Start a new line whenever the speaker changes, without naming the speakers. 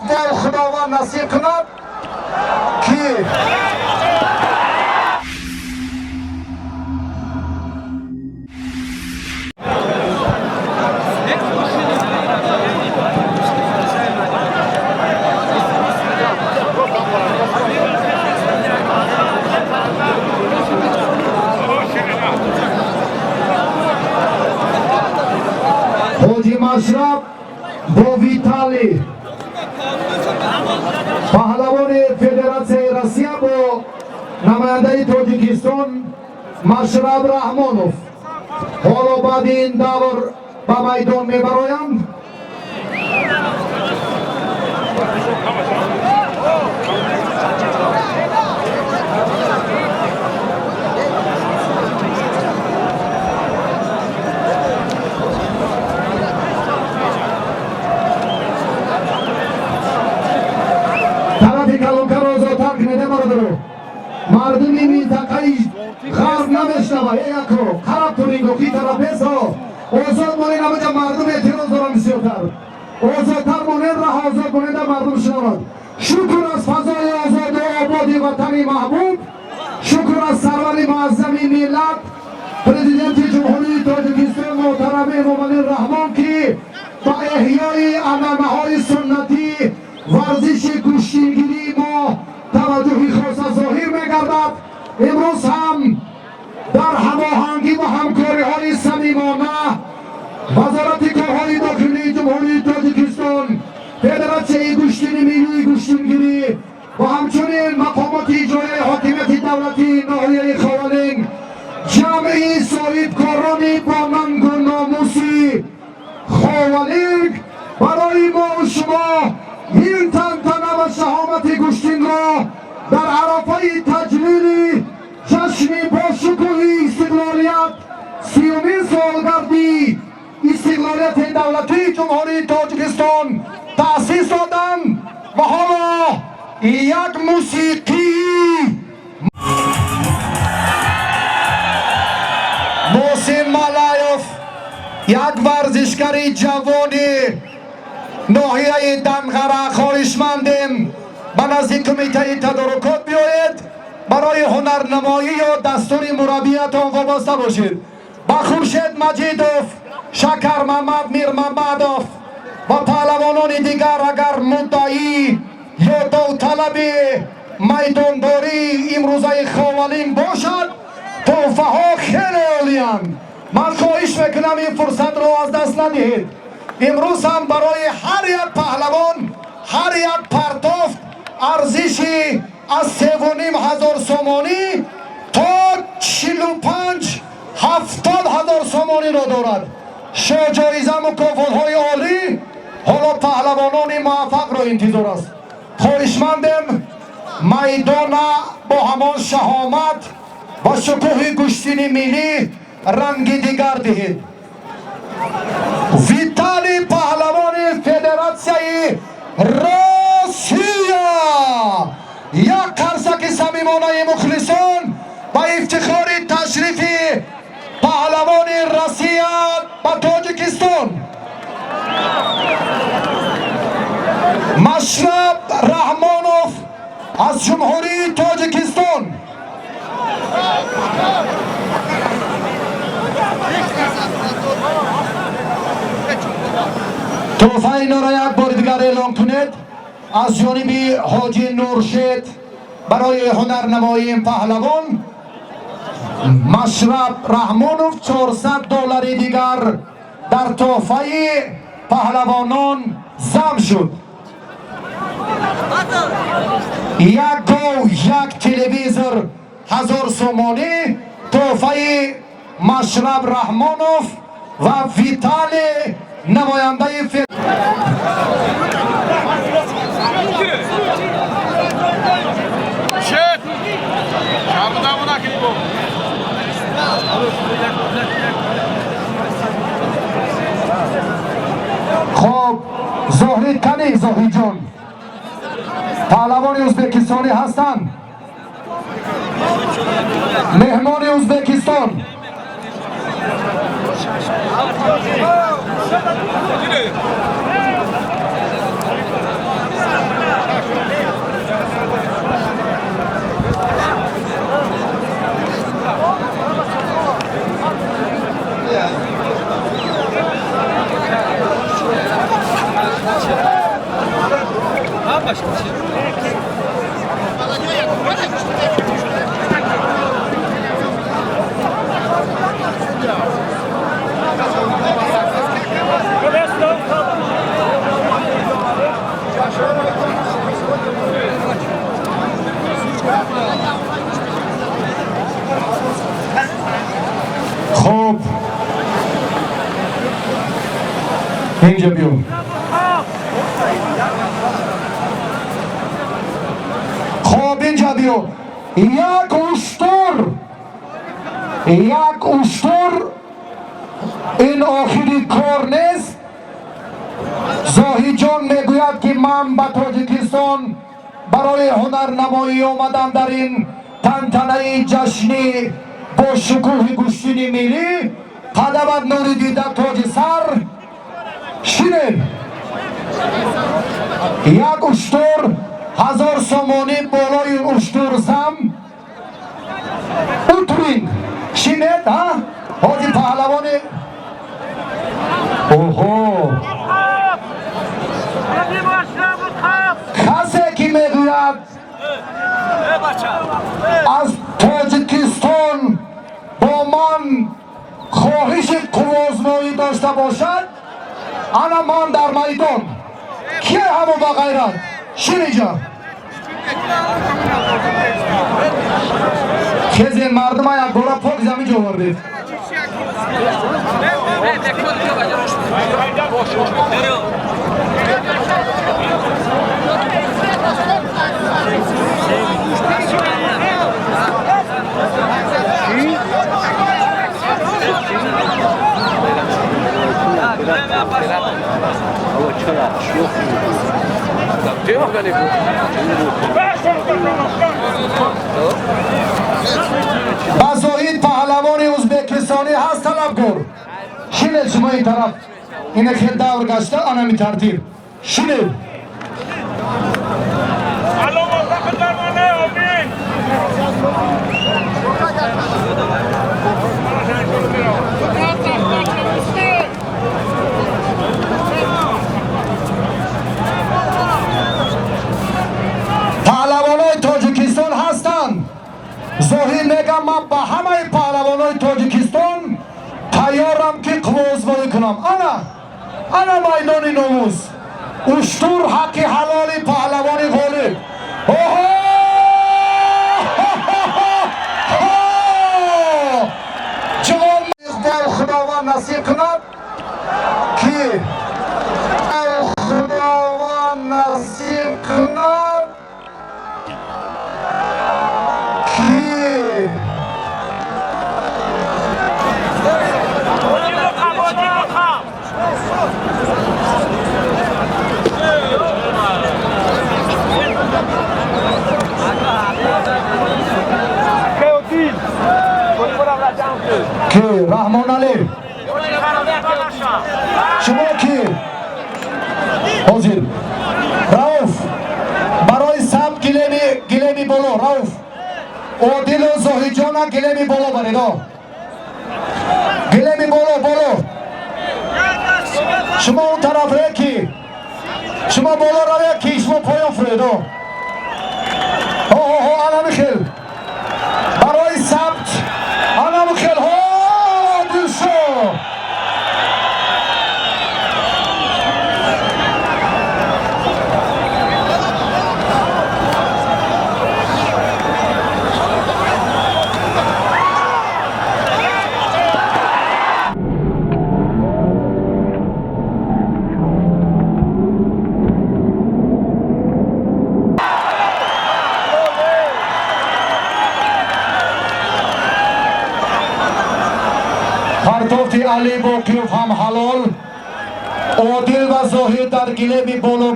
Худованд насиб кунад, ки Ҳоҷи Машраб бо Виталий, паҳлавони Федератсияи Россия, бо намояндаи Тоҷикистон Машраб Раҳмонов ҳоло баъди ин давр ба майдон мебароянд. Тарафи калонкаро озодтар кунед, бародаро. Мардуми минтақаи ғарб намешнава. Э, яко қараб тунинго ки тараф бесо озод монед. Амаҷа мардум эътироз доранд бисёртар. Озодтар монед, раҳ озод монеда, мардум шунавад. Шукр аз фазои озоду ободи ватани маҳбуб, шукр аз сарвари муаззами миллат, Президенти Ҷумҳурии Тоҷикистон муҳтарам Эмомалӣ Раҳмон, ки ба эҳёи анъанаҳои суннатӣ, варзиши гӯштингирии мо таваҷҷӯҳи хоса зоҳир мегардад. Имрӯз ҳам дар ҳамоҳангӣ ва ҳамкориҳои самимона Вазорати корҳои дохилии Ҷумҳурии Тоҷикистон, Федератсияи гӯштини миллии гӯштингирӣ ва ҳамчунин мақомоти иҷроияи ҳокимияти давлатии ноҳияи Ховалинг, ҷамъи соҳибкорони бо нангу номуси Ховалинг барои мову шумо ин тантана ва шаҳомати гӯштинро дар арафаи таҷлили ҷашни бошукӯҳи истиқлолият, 30-умин солгарди истиқлолияти давлатии Ҷумҳурии Тоҷикистон таъсис доданд. Ва ҳоло як мусиқии Муҳсин Малаев, як варзишгари ҷавони ноҳияи Данғара, хоҳишмандем, ба назди кумитаи тадорукот биёед. Барои ҳунарнамоӣ ё дастури мураббиятон вобаста бошед. Ба Хуршед Маҷидов, Шакармамад Мирмамадов ва паҳлавонони дигар, агар муддаӣ ё довталаби майдондории имрӯзаи Ховалинг бошад, тӯҳфаҳо хеле олиянд. Ман хоҳиш мекунам, ин фурсатро аз даст надиҳед. Имрӯз ҳам барои ҳар як паҳлавон ҳар як партофт арзиши аз 3,5 ҳазор сомонӣ то 45, 70 ҳазор сомониро дорад. Шоҳҷоиза, мукофотҳои олӣ ҳоло паҳлавонони муваффақро интизор аст. Хоҳишмандем, майдона бо ҳамон шаҳомат ва шукӯҳи гӯштини миллӣ ранги дигар диҳед. Виталий, паҳлавони Федератсияи Россия, як қарсаки самимонаи мухлисон ба ифтихори ташрифи паҳлавони Россия ба Тоҷикистон. Машраб Раҳмонов аз Ҷумҳурии Тоҷикистон. Тӯҳфаи инора як бори дигар эълон кунед. Аз ҷониби ҳоҷи Нуршед барои ҳунарнамоии паҳлавон Машраб Раҳмонов 400 доллари дигар дар тӯҳфаи паҳлавонон зам шуд. Як гов, як телевизор, 1000 сомонӣ тӯҳфаи Машраб Раҳмонов ва Виталий, намояндаи.
Шет! Шабуда накунӣ.
Хоб, Зоҳид кани? Зоҳидҷон, паҳлавони ӯзбекистонӣ ҳастанд, меҳмони Ӯзбекистон. Хуб, инҷа биё. Хуб, инҷа биё. Як уштур, як уштур. Ин охири кор нест. Зоҳидҷон мегӯяд, ки ман ба Тоҷикистон барои ҳунарнамоӣ омадам. Дар ин тантанаи ҷашни бо шукӯҳи гӯштини миллӣ қадамат нури дида, тоҷи сар. Шинем. Як уштур, 1000 сомонӣ болои уштур зам. Утурин, шинед. А ҳоҷи паҳлавони, оҳо, касе ки мегӯяд, аз Тоҷикистон бо ман хоҳиши қувваозмоӣ дошта бошад, ана ман дар майдон. Кие ҳамо ба ғайрат? Шин иҷа. Хезен, мардума якбора пок замин ҷо овардед. Ба Зоҳид паҳлавони ӯзбекистонӣ ҳаст талабгор. Шинед шумо ин тараф, ина хел давр гашта, анами тартиб шинед.
Алло, дармоне, амин.
Паҳлавонои Тоҷикистон ҳастанд. Зоҳид мегам, ман ба ҳамаи паҳлавонои Тоҷикистон тайёрам, ки қувваозмоӣ кунам. Ана, ана майдони номус. Уштур ҳаққи ҳалоли паҳлавони ғолиб. Оҳо, ҷавон иқбол, Худованд насиб кунад, ки Худованд насиб кунад, ки ки Раҳмоналӣ, шумо ки ҳозир, Рауф, барои саб гилеми, гилеми боло. Рауф, Одилу Зоҳидҷона гилеми боло баред. О, гилеми боло, боло. Шумо он тараф ре, ки шумо боло раве, ки шумо поён фуред. О, ҳо, анами хел барои сабт, анами хел. Ҳо, Одилшо. Партофти Али Боқиев ҳам ҳалол. Одил ва Зоҳид дар гилеми боло.